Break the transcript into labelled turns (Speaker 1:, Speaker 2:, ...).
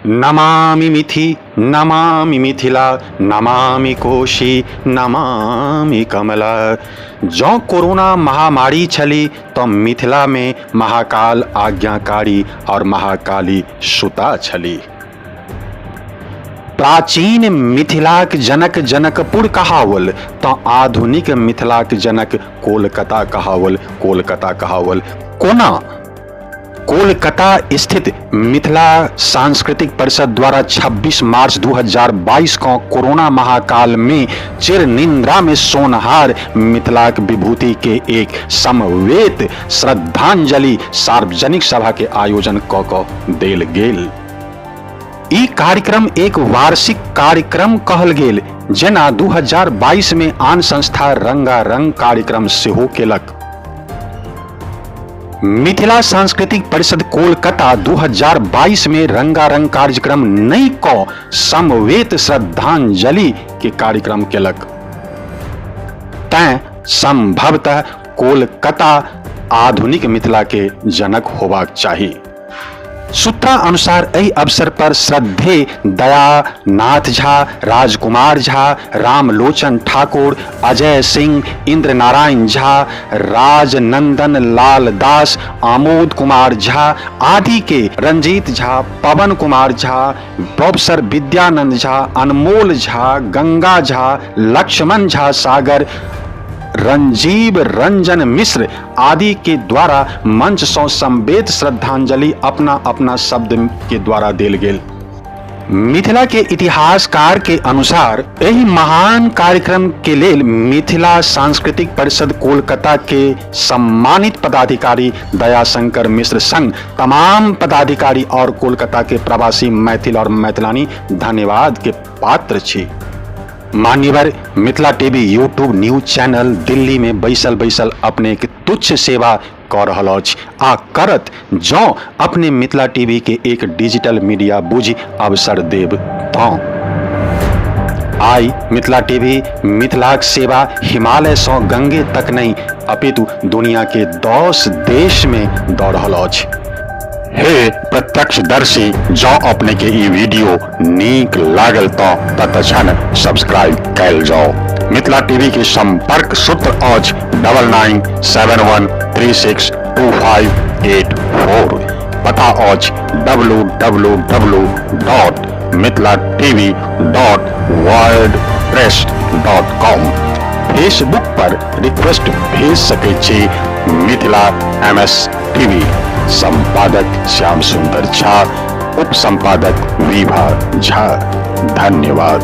Speaker 1: नमामि मिथि नमामि मिथिला नमामि कोशी नमामि कमला। जँ कोरोना महामारी छली तऽ मिथिलामे महाकाल आज्ञाकारी आओर महाकाली सुता छली। प्राचीन मिथिलाक जनक जनकपुर कहाओल तऽ आधुनिक मिथिलाक जनक कोलकाता कहाओल, कोलकाता कहाओल। कोना? कोलकाता स्थित मिथिला सांस्कृतिक परिषद द्वारा 26 मार्च 2022 को कोरोना महाकाल में चिर निंद्रा में सोनहार मिथिलाक विभूति के एक समवेत श्रद्धांजलि सार्वजनिक सभा के आयोजन क क देल गेल। ई कार्यक्रम एक वार्षिक कार्यक्रम कहल गेल, जेना 2022 में आन संस्था रंगारंग कार्यक्रम सेहो केलक। मिथिला सांस्कृतिक परिषद कोलकाता 2022 में रंगारंग कार्यक्रम नहि क समवेत श्रद्धांजलि के कार्यक्रम केलक। तैं संभवतः कोलकाता आधुनिक मिथिला के जनक होबाक चाही। सूत्रा अनुसार एहि अवसर पर श्रद्धे दयानाथ झा, राजकुमार झा, रामलोचन ठाकुर, अजय सिंह, इंद्र नारायण झा, राजनंदन लाल दास, आमोद कुमार झा आदि के रंजीत झा, पवन कुमार झा, प्रोफेसर विद्यानंद झा, अनमोल झा, गंगा झा, लक्ष्मण झा सागर, रंजीव रंजन मिश्र आदि के द्वारा मंच सँ संवेद श्रद्धांजलि अपना अपना शब्द के द्वारा देल गेल। मिथिला के इतिहासकार के अनुसार एहि महान कार्यक्रम के लेल मिथिला सांस्कृतिक परिषद कोलकाता के सम्मानित पदाधिकारी दयाशंकर मिश्र संग तमाम पदाधिकारी और कोलकाता के प्रवासी मैथिल और मैथिलानी धन्यवाद के पात्र छी। मान्यवर, Mithila TV YouTube news channel Delhi में बैसल बैसल अपने के तुच्छ सेवा कऽ रहल अछि आ करत जँ अपने मिथिला टीवी के एक डिजिटल मीडिया बुझि अवसर देब तँ। आइ मिथिला टीवी मिथिलाक सेवा हिमालय सँ गंगे तक नहि अपितु दुनिया के 10 देश में दऽ रहल अछि। हे प्रत्यक्षदर्शी, जँ अपने के ई वीडियो नीक लागल तऽ तत्क्षण सब्सक्राइब कयल जाओ। मिथिला टीवी के संपर्क सूत्र अछि 9971362584। पता अछि W W W dot Mithila TV dot word press dot com. Facebook पर रिक्वेस्ट भेज सकै छी मिथिला एम एस टीवी। संपादक श्याम सुंदर झा, उप संपादक विभा झा। धन्यवाद।